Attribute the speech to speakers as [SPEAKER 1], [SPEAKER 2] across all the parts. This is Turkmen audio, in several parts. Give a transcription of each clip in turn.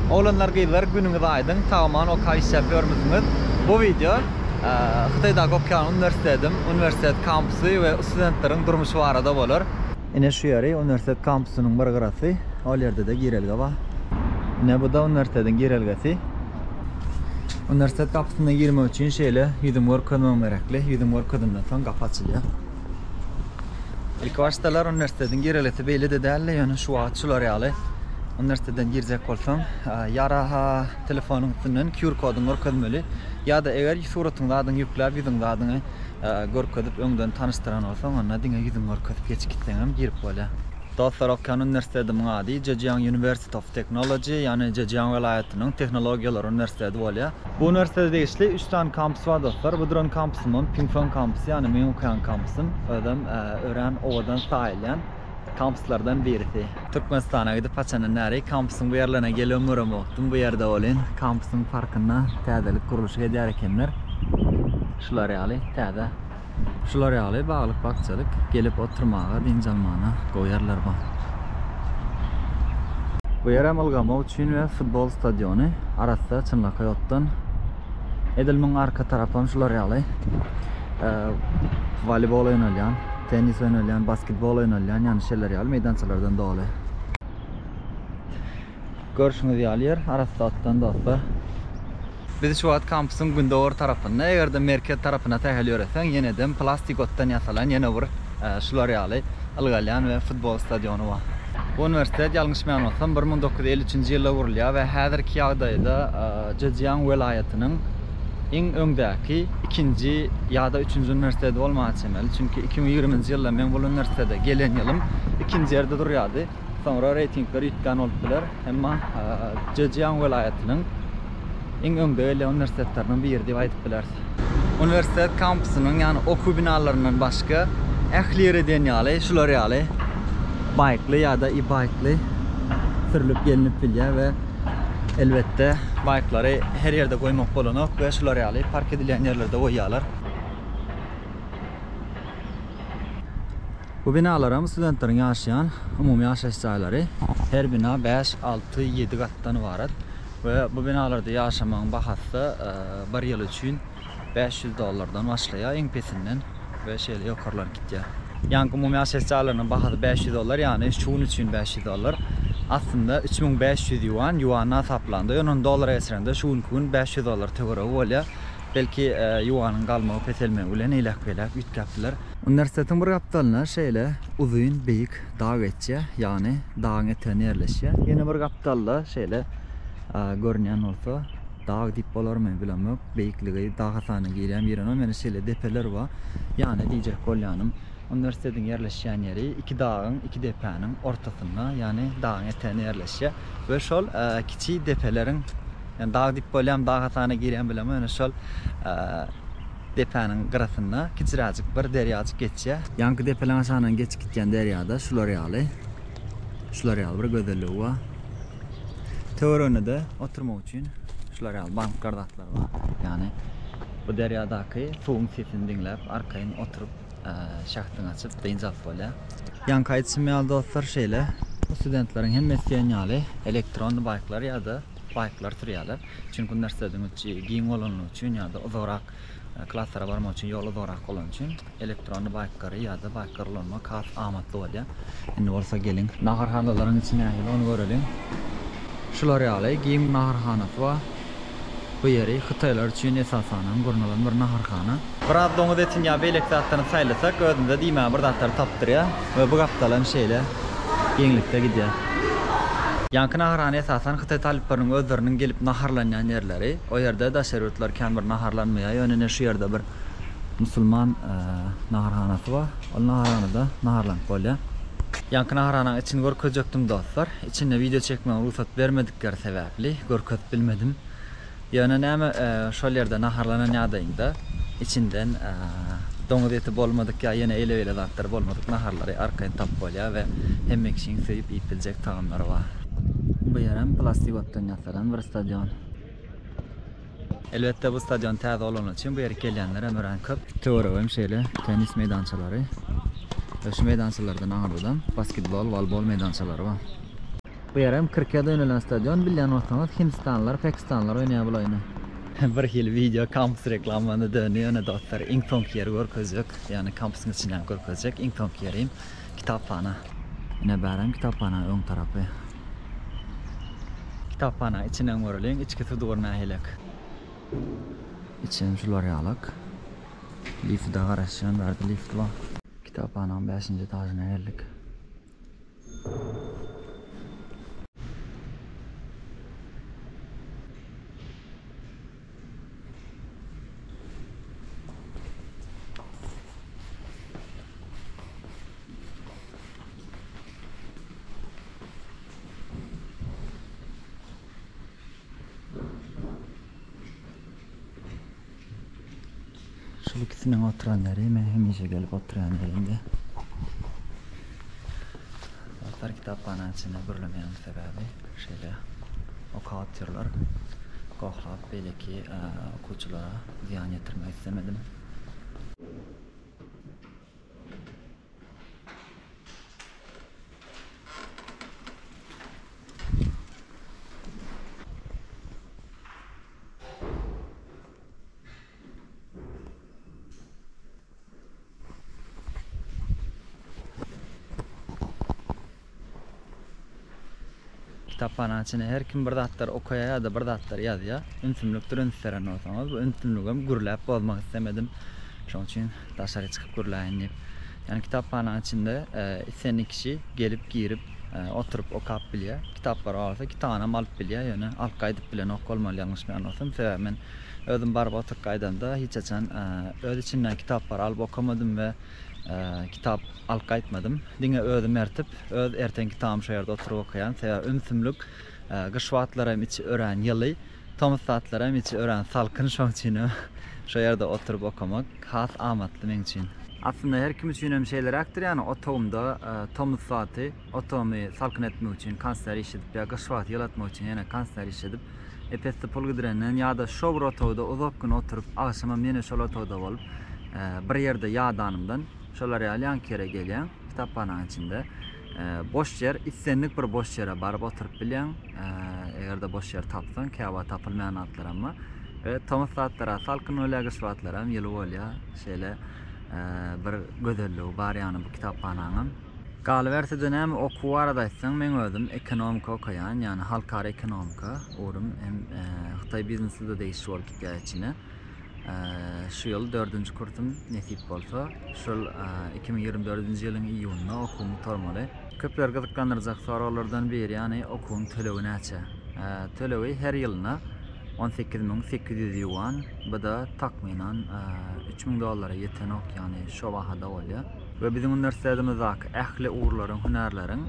[SPEAKER 1] Oglanlar gyzlar günüňiz aýdyň sag-aman okap işläp ýörmüsiňiz bu wideo Hytaýdaky okaýan uniwersitetim uniwersitet kampusy we studentleriň durmuşy barada bolar. Ine şu ýeri uniwersitet kampusynyň bir gyrasy ol ýerde-de girelge bar. Ine bu-da uniwersitetiň girelgesi. Uniwersitet gapysyna girmek üçin şeýle ýüzüňi görkezmegiň gerekli. Ýüzüňi görkezenden soň gapy açylýar. Ilki başdalar uniwersitetiň girelgesi beýle-de däldi, ýöne şu wagt şular ýaly uniwersitetden girjek bolsaň, ýa-ha telefonyň üstünden QR koduňy görkezmeli, ýa-da eger suratyň zadyňy ýükläp, ýüzüň zadyňy görkezip öňden tanyşdyran bolsaň, onda diňe ýüzüňi görkezip geçip gitseňem girip bolýar. Dostlar okan uniwersitetimiň ady Zhejiang University of Technology, ýagny Zhejiang welaýatynyň tehnologiýalar uniwersiteti bolýar. Bu uniwersitete degişli üç sany kampus bar dostlar. Bu duran kampusymam Pingfeng kampusy, ýagny meň okaýan kampusym. Özem örän owadan saýylýan kampuslardan birisi. Türkmenistana gidip haçandan bäri kampusyň bu ýerlerine gelibem göremokdym. Bu ýerde welin kampusyň parkynda täzelik gurluşyk edýär ekenler. Şular ýaly täze Şular ýaly baglyk-bakjalyk, gelip oturmaga, dynç almana gowy ýerler bar. Bu ýerem ylgamak üçin we futbol stadiony. Arassa, çynlakaý otdan. Edil muň arka tarapam şular ýaly woleýbol oýnalýan, tennis oýnalýan, basketbol oýnalýan, ýagny şeler ýaly meýdançalardan doly. Görşüňiz ýaly ýer arassa otdan dostlar. Biz şu wagt kampusyň gündogar tarapynda, eger-de merkez tarapyna sähel ýöreseň, ýenedem plastik otdan ýasalan ýene bir şular ýaly ylgalýan we futbol stadiony bar. Bu uniwersitet, ýalňyşmaýan bolsam, 1953-nji ýylda gurulýar we häzirki ýagdaýda Zhejiang welaýatynyň iň öňdäki ikinji ýa-da üçünji uniwersiteti bolmaga çemeli. Çünki 2020-nji ýylda meň bul uniwersitete gelen ýylym ikinji ýerde durýardy. Soňra reýtingler üýtgän bolup biler. Emma Zhejiang welaýatynyň iň öňde gelýän uniwersitetleriniň biri diýip aýdyp bileris. Uniwersitet kampusynyň, ýagny okuw binalaryndan başga ähli ýeri diýen ýaly şular ýaly baýkly ýa-da e-baýkly sürlüp gelinip bilýär we elbetde baýklary her ýerde goýmak bolanok we şular ýaly park edilýän ýerlerde goýýarlar. Bu binalaram studentleriň ýaşaýan umumy ýaşaýyş jaýlary. Her bina 5, 6, 7 gatdan ybarat we bu binalarda ýaşamagyň bahasy bir ýyl üçin 500 dollardan başlaýar iň pesinden we şeýle ýokarlanyp gitýär. Ýaňky umumy ýaşaýyş jaýlarynyň bahasy 500 dollar, ýagny şu gün üçin 500 dollar. Aslynda 3500 ýuan, ýuandan hasaplanda, ýöne ony dollara geçirende şu günki gün 500 dollar töweregi bolýar. Belki ýuanyň galmagy peselmegi bilen eýläk-beýläk üýtgäp biler. Uniwersitetiň bir gapdalynda şeýle uzyn, beýik dag geçýär, ýagny dagyň eteginde ýerleşýär. Ýene bir gapdalda şeýle görünýän bolsa, dag diýip bolarmy, bilemok, beýikligi dag hasabyna girýän girenok, ýöne şeýle depeler bar. Ýagny diýjek bolýanym, uniwersitetiň ýerleşýän ýeri iki dagyň, iki depäniň ortasynda, ýagny dagyň eteginde ýerleşýär we şol kiçi depeleriň, ýagny dag diýip bolýarmy, dag hasabyna girýän bilemok, ýöne şol Depäniň gyrasynda kiçiräjik bir derýajyk geçýär. Ýaňky depeleň aşagyndan geçip gitýän derýada şular ýaly, şular ýaly bir gözelligi bar. Töwereginde-de oturmak üçin şular ýaly banklar zatlar bar. Ýagny bu derýadaky suwuň sesini diňläp arkaýyn oturyp şähdiňi açyp dynç alyp bolýar. Ýaňky aýdyşym ýaly dostlar şeýle bu studentleriň hemmesi diýen ýaly elektronny baýklar ýa-da baýklar sürýärler. Çünki uniwersitetiň içi giň bolanlygy üçin ýa-da uzagrak klaslara barmak üçin ýol uzagrak bolany üçin elektronny baýklary ýa-da baýklary ulanmak has amatly bolýar. Indi bolsa geliň naharhanalaryň içi nähili ony göreliň. Şular ýaly giň naharhanasy bar. Bu ýeri hytaýlar üçin esasanam gurnalan bir naharhana. Biraz doňuz etini ýa beýleki zatlaryny saýlasak özümize diýmäge bir zatlar tapdyrýar we bu gapdal hem şeýle giňlikde gidýär. Ýaňky naharhana esasan hytaý talyplarynyň özleriniň gelip naharlanýan ýerleri. O ýerde daşary ýurtlar kän bir naharlanmaýar. Ýöne ine şu ýerde bir musulman naharhanasy bar. Ol naharhanada naharlanyp bolýar. Ýaňky naharhananyň içini görkezjekdim dostlar. Içinde wideo çekmäge rugsat bermedikleri sebäpli görkezip bilmedim. Ýöne näme şol ýerde naharlanan ýagdaýyňda içinden doňuz eti bolmadyk ýa ýene eýle-beýle zatlar bolmadyk naharlary arkaýyn tapyp bolýar we hemme kişiň söýüp iýip biljek tagamlary bar. Bu ýerem plastik otdan ýasalan bir stadion. Elbetde bu stadion täze bolany üçin bu ýerik gelýänler hem örän köp. Töweregi hem şeýle tennis meýdançalary we şu meýdançalardan aňyrda-da basketbol, wolbol meýdançalary bar. Bu ýer hem kriket oýnalýan stadion, bilýän bolsaňyz hindistanlylar, pakistanlylar oýnaýar bul oýny. Bir hili wideo kampus reklamana döndi ýöne dostlar iň soňky ýeri görkezjek, ýagny kampusyň içinden görkezjek iň soňky ýerim kitaphana. Ine bärem kitaphana öň tarapy. Kitaphana içinden göreliň içki sudugyr nähilek. Içem şular ýalak. Lifte garaşýan bärde lift bar. Kitaphananyň bäşinji etažyna geldik. Şul ikisiniň oturan ýeri, men hemişe gelip oturýan ýerimdi. Dostlar kitaphana içinde gürlemeýän sebäbi şeýle okap otyrlar. Gohlap beýleki okuwçylara zyýan ýetirmek islemedim. Kitaphana içinde her kim bir zatlar okaýar ýa-da bir zatlar ýazýar. Ümsümlikdir üns beren bolsaňyz. Bu ümsümligem gürläp bozmak islemedim. Şonuň üçin daşary çykyp gürläýin diýip. Ýagny kitaphananyň içinde islendik kişi gelip girip oturyp okap bilýär. Kitaplar bolsa kitabynam alyp bilýär, ýöne alyp gaýdyp bilenok bolmaly ýalňyşmaýan bolsam. Sebäbi men özüm baryp oturyp gaýdamda hiç haçan öz içinden kitaplary alyp okamadym we kitap alyp gaýtmadym. Diňe özüm ertip, öz erten kitabymy şo ýerde oturyp okaýan. Sebäbi ümsümlik, gyş wagtlary hem içi örän ýyly, tomus wagtlary hem içi örän salkyn, şoň üçinem şo ýerde oturyp okamak has amatly meň üçin. Aslynda her kim üçin hem şeýleräkdir, ýagny otagymda tomus wagty otagymy salkyn etmek üçin kondisioner işledip ýa gyş wagty ýylatmak üçin ýene kondisioner işledip ep-esli pul gidirenden ýa-da şo bir otagda uzak gün oturyp agşamam ýene şol otagda bolup bir ýerde ýadanymdan şolar ýaly ýaňky ýere gelýäň kitaphananyň içinde boş ýer islendik bir boş ýere baryp oturyp bilýäň eger-de boş ýer tapsaň käwagt tapylmaýan zatlaram bar we tomus wagtlara salkyn bolýar gyş wagtlaram ýyly bolýar şeýle bir gözelligi bar ýagny bu kitaphananyňam. Galyberse-de näme okuw barada aýtsaň meň özüm ekonomika okaýan ýagny halkara ekonomika ugrum hem hytaý biznesi-de degişli bolup gitýär içine. Şu ýyl dördünji kursum nesip bolsa şol 2024-nji ýylyň iýunynda okuwymy gutarmaly. Köpleri gyzyklandyrjak soraglardan biri ýagny okuwyň tölegi näçe? Tölegi her ýylyna 18800 ýuan bu-da takmynan 3000 dollara ýetenok ýagny şo bahada bolýar. We biziň uniwersitetimizdäki ähli ugurlaryň, hünärleriň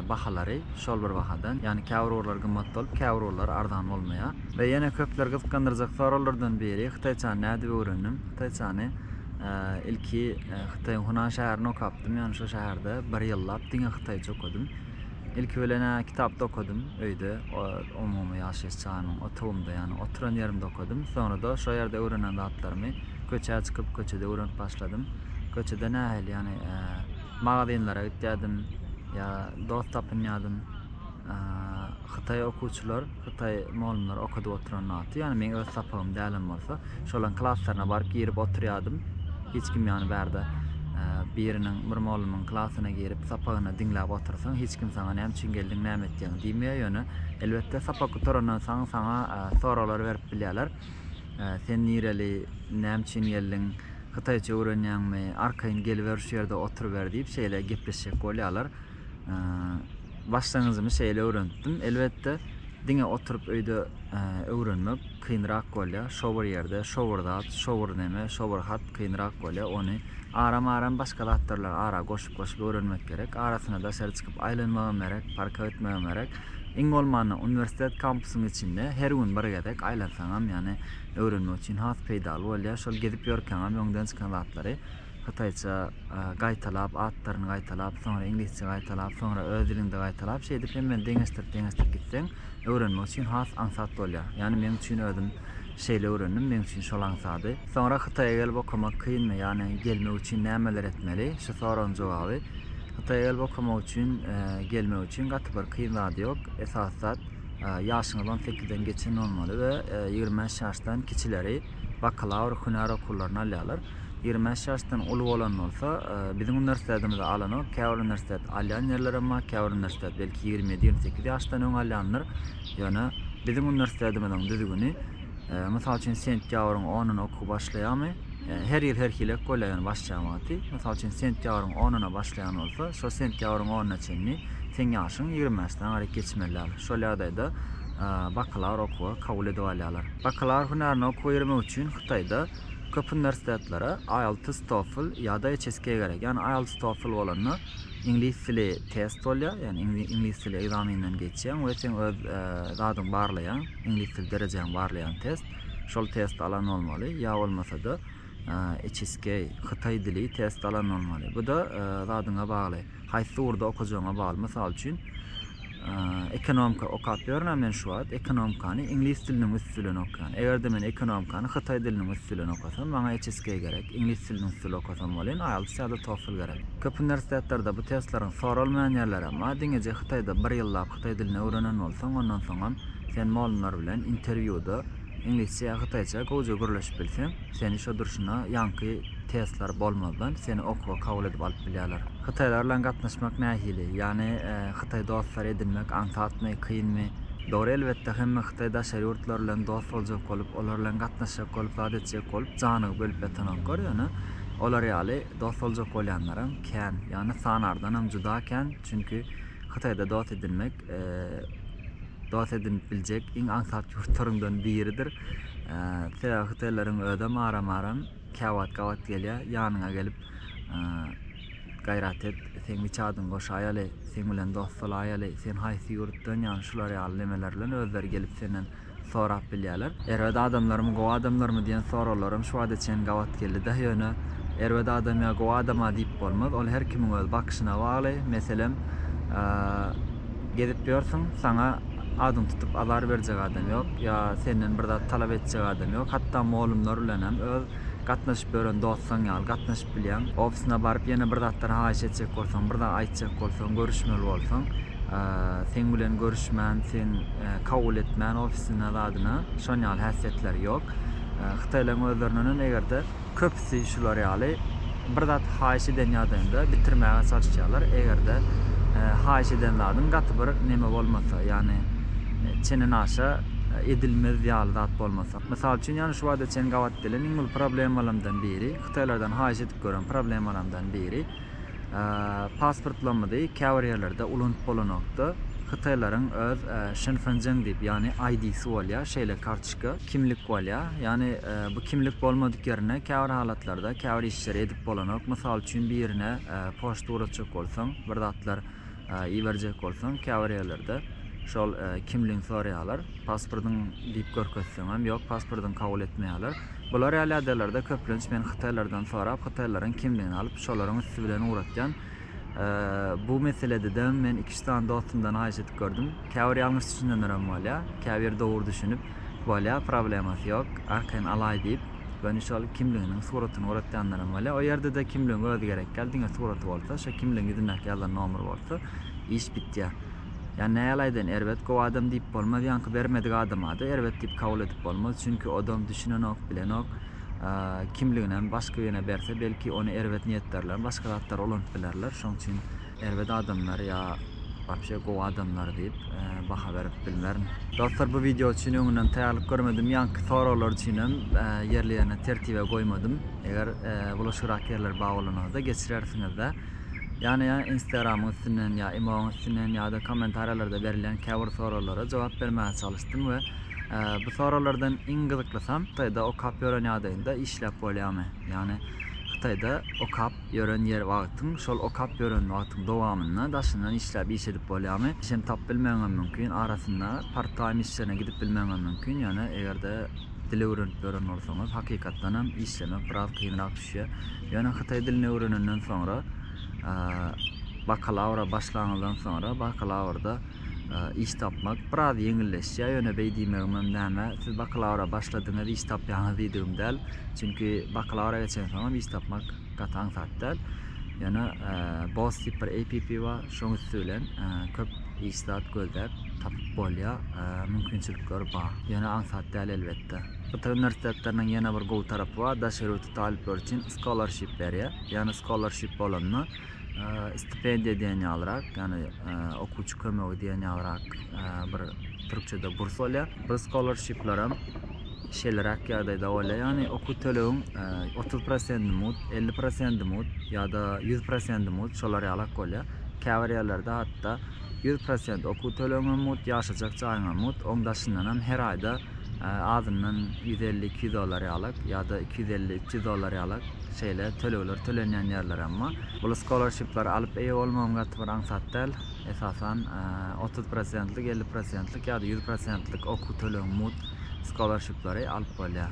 [SPEAKER 1] bahalary şol bir bahadan. Ýagny käbir ugurlar gymmat bolup, käbir ugurlar arzan bolmaýar. We ýene köpleri gyzyklandyrjak soraglardan biri, hytaýçany nädip öwrendim? Hytaýçany ilki Hytaýyň Hunan şäherinde okapdym. Ýagny şo şäherde bir ýyllap diňe hytaýça okadym. Ilki bilen-ä kitapda okadym öýde, umumy ýaşaýyş jaýymyň otagymda, ýagny oturan ýerimde okadym. Soňra-da şo ýerde öwrenen zatlarymy köçä çykyp, köçede öwrenip başladym. Köçede nähili, ýagny magazinlere gitýärdim ýa dost tapynýardym. Hytaý okuwçylar, hytaý mugallymlar okadyp oturan wagty, ýagny meň öz sapagym dälem bolsa, şolaryň klaslaryna baryp girip oturýardym. Hiç kim ýagny bärde biriniň, bir mugallymyň klasyna girip sapagyny diňläp otursaň, hiç kim saňa näme üçin geldiň, näme etýäň diýmeýär. Ýöne elbetde sapak gutarandan soň saňa soraglar berip bilýärler. Sen nireli, näme üçin geldiň, hytaýça öwrenýäňmi, arkaýyn geliber şu ýerde oturyber diýip şeýle gepleşjek bolýarlar. Başlangyjymy şeýle öwrenipdim. Elbetde, diňe oturyp öýde öwrenmek kynrak bolýar. Şo bir ýerde, şo bir zat, şo bir neme, şo bir hat kynrak bolýar. Ony aram-aram başga zatlar bilen ara goşup-goşup öwrenmek gerek. Arasynda daşary çykyp aýlanmagam gerek, parka gitmegem gerek. Iň bolmanda uniwersitet kampusyň içinde her gün bir gezek aýlansaňam, ýagny öwrenmek üçin has peýdaly bolýar. Şol gezip ýörkäňem öňden çykan zatlary hytaýça gaýtalap, atlaryny gaýtalap, soňra iňlisçe gaýtalap, soňra öz diliňde gaýtalap, şeýdip hemmeni deňeşdirip-deňeşdirip gitseň, öwrenmek üçin has aňsat bolýar. Ýagny meň üçin özüm şeýle öwrendim, meň üçin şol aňsady. Soňra Hytaýa gelip okamak kynmy, ýagny gelmek üçin nämeler etmeli? Şu soragyň jogaby. Hytaýa gelip okamak üçin, gelmek üçin gaty bir kyn zady ýok. Esasy zat ýaşyňyz on sekizden geçen bolmaly we 25 ýaşdan kiçileri bakalawr hünär okuwlaryna alýarlar. 25 ýaşdan uly bolan bolsa, biziň uniwersitetimize alanok, käbir uniwersitet alýan ýerlerem bar, käbir uniwersitet belki 27-28 ýaşdan öň alýandyr. Ýöne biziň uniwersitetimiziň düzgüni, mysal üçin sentýabryň onuna okuw başlaýarmy? Her ýyl her hilek bolýar ýöne başlaýan wagty. Mysal üçin sentýabryň onuna başlaýan bolsa, şo sentýabryň onuna çenli seň ýaşyň 25-den aryk geçmeli däl. Şol ýagdaýda bakalawr okuwa kabul edip alýarlar. Bakalawr hünärine okuwa girmek üçin Hytaýda köp uniwersitetlere IELTS, TOEFL ýa-da HSK gerek. Ýagny IELTS, TOEFL bolanda iňlis dili test bolýar, ýagny iňlis dili ekzameninden geçýäň we seň öz zadyňy barlaýaň, iňlis dili derejäňi barlaýan test. Şol testi alan bolmaly, ýa bolmasa-da HSK, hytaý dili test alan bolmaly. Bu-da zadyňa bagly, haýsy ugurda okajagyňa bagly. Mysal üçin, ekonomika okap ýörün-ä men şu wagt, ekonomikany iňlis diliniň üsti bilen okaýan. Eger-de men ekonomikany hytaý diliniň üsti bilen okasam, maňa HSK gerek. Iňlis diliniň üsti bilen okasam welin, IELTS ýa-da TOEFL gerek. Köp uniwersitetlerde bu testleriň soralmaýan ýerlerem bar. Diňeje Hytaýda bir ýyllap hytaý dilini öwrenen bolsaň, ondan soňam sen molumlar bilen interwýuda iňlisçe ýa hytaýça gowja gürleşip bilseň, seni şo durşuna ýaňky testler bolmazdan seni okuwa kabul edip alyp bilýärler. Hytaýlar bilen gatnaşmak nähili? Ýagny hytaý dostlar edinmek aňsatmy, kynmy? Dogry elbetde hemme hytaý daşary ýurtlar bilen dost boljak bolup, olar bilen gatnaşjak bolup, zat etjek bolup janygyp ölüp ýatanoklar, ýöne olar ýaly dost boljak bolýanlaram kän, ýagny sanardanam juda kän, çünki Hytaýda dost edinmek dost edinip biljek iň aňsat ýurtlaryňdan biridir. Sebäbi hytaýlaryň özem aram-aram käwagt gabat gelýär, ýanyňa gelip gaýrat et, seň WeChat-yňy goşaýaly, seň bilen dost bolaýaly, sen haýsy ýurtdan, ýagny şular ýaly nemeler bilen özleri gelip senden sorap bilýärler. Erbet adamlarmy, gowy adamlarmy diýen soraglaram şu wagta çenli gabat geldi-de, ýöne erbet adam ýa gowy adama diýip bolmaz, ol her kimiň öz bakyşyna bagly. Meselem, gezip ýörsüň, saňa adyňy tutup azar berjek adam ýok, ýa senden bir zat talap etjek adam ýok, hatda molumlar bilenem öz gatnaşyp ýören dostlaň ýaly gatnaşyp bilýäň. Ofisine baryp ýene bir zatlar haýyş etjek bolsaň, bir zat aýtjak bolsaň, görüşmeli bolsaň, seň bilen görüşmän, sen kabul etmän ofisine zadyna şon ýaly häsiýetleri ýok. Hytaýlaryň özlerindenem eger-de köpüsi şular ýaly bir zat haýyş eden ýagdaýynda bitirmäge çalyşýarlar. Eger-de haýyş eden zadyň gaty bir neme bolmasa, ýagny çenden aşa edilmez ýaly zat bolmasa. Mysal üçin, ýagny şu wagta çenli gabat gelen iň uly problemalarymdan biri, hytaýlardan haýyş edip gören problemalarymdan biri, pasportlarymyzy käbir ýerlerde ulanyp bolanokda, hytaýlaryň öz şenfenjeň diýip, ýagny ID-si bolýar, şeýle kartoçka, kimlik bolýar. Ýagny bu kimlik bolmadyk ýerinde käbir halatlarda käbir işleri edip bolanok. Mysal üçin, birine poçta ugratjak bolsaň, bir zatlar iberjek bolsaň, käbir ýerlerde şol kimligiňi soraýarlar. Pasportyň diýip görkezseňem, ýok, pasportyňy kabul etmeýärler. Bular ýaly ýagdaýlarda köplenç men hytaýlardan sorap, hytaýlaryň kimligini alyp, şolaryň üsti bilen ugratýan. Bu meselede-de men iki-üç sany dostumdan haýyş edip gördüm. Käbir ýalňyş düşünenlerem bolýar, käbiri dogry düşünip, bolýar, problemasy ýok, arkaýyn alaý diýip, göni şol kimliginiň suratyny ugratýanlaram bolýar. O ýerde-de kimligiň özi gerek däl, diňe suraty bolsa, şo kimligiň ýüzündäki ýazylan nomer bolsa, iş bitýär. Ýa näl aýdaýyn erbet gowy adam diýip bolmaz ýaňky bermedik adamada erbet diýip kabul edip bolmaz çünki odam düşünenok bilenok kimliginem başga birine berse belki ony erbet niýetler bilen başga zatlar ulanyp bilerler şoň üçin erbet adamlar ýa wapşe gowy adamlar diýip baha berip bilmerin. Dostlar bu wideo üçin öňünden taýýarlyk görmedim ýaňky soraglar üçinem ýerli ýerine tertibe goýmadym eger bulaşygrak ýerler bar bolanada geçirersiňizde. Ýagny ýa Instagramyň üstünden ýa imoň üstünden ýa-da kommentariýalarda berilýän käbir soraglara jogap bermäge çalyşdym we bu soraglardan iň gyzyklysam Hytaýda okap ýören ýagdaýynda işläp bolýarmy? Ýagny Hytaýda okap ýören ýer wagtyň şol okap ýören wagtyň dowamynda daşyndan işläp iş edip bolýarmy? Işem tapyp bilmegiňem mümkin, arasynda part time işlerine gidip bilmegiňem mümkin, ýöne eger-de dil öwrenip ýören bolsaňyz hakykatdanam işlemek biraz kynrak düşýär. Ýöne hytaý dilini öwrenenden soňra bakalawra başlanyňyzdan soňra bakalawrda iş tapmak biraz ýeňilleşýär. Ýöne beý diýmegimem näme, siz bakalawra başladyňyz iş tapýaňyz diýdigim däl. Çünki bakalawra geçensoňam iş tapmak gaty aňsat däl. Ýöne Boss diýip bir APP bar, şoň üsti bilen köp iş zat gözläp tapyp bolýar, mümkinçilikler bar. Ýöne aňsat däl elbetde. Hytaý uniwersitetleriniň ýene bir gowy tarapy bar, daşary ýurtly talyplar üçin scholarship berýär. Ýagny scholarship bolanda stipendiýa diýen ýalyrak, ýagny okuwçy kömegi diýen ýalyrak bir türkçede burs bolýar. Bu scholarshiplerem şeýleräk ýagdaýda bolýar, ýagny okuw tölegiň 30 prosendi mut, 50 prosendi mut ýa-da 100 prosendi mut şolar ýalak bolýar. Käbir ýerlerde hatda 100 prosent okuw tölegiňem mut, ýaşajak jaýyňam mut, oň daşyndanam her aýda azyndan 150-200 dollar ýalak ýa-da 250-300 dollar ýalak şeýle tölegler tölenýän ýerlerem bar. Bul scholarshipleri alyp eýe bolmagam gaty bir aňsat däl. Esasan 30 prosentlik, 50 prosentlik ýa-da 100 prosentlik okuw tölegiň mut scholarshipleri alyp bolýar.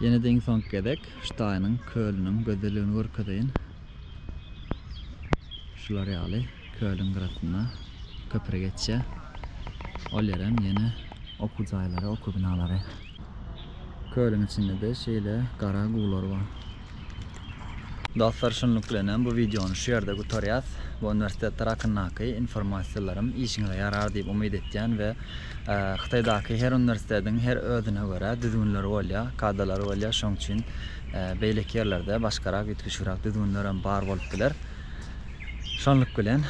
[SPEAKER 1] Ýene-de iň soňky gezek Ştaýnyň kölüniň gözelligini görkezeýin. Şular ýaly kölüň gyrasynda köpri geçýär. Ol ýerem ýene okuw jaýlary, okuw binalary. Kölüň içinde-de şeýle gara guwlar bar. Dostlar şunluk bilenem bu wideony şu ýerde gutarýas. Bu uniwersitetler hakyndaky informasiýalarym işiňize ýarar diýip umyt etýän we Hytaýdaky her uniwersitetiň her özüne görä düzgünleri bolýar, kadalary bolýar şoň üçin beýleki ýerlerde başgarak üýtgeşigräk düzgünlerem bar bolup biler. Şonluk bilen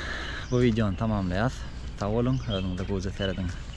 [SPEAKER 1] bu wideony tamamlaýas. Sag boluň, özüňize gowja serediň.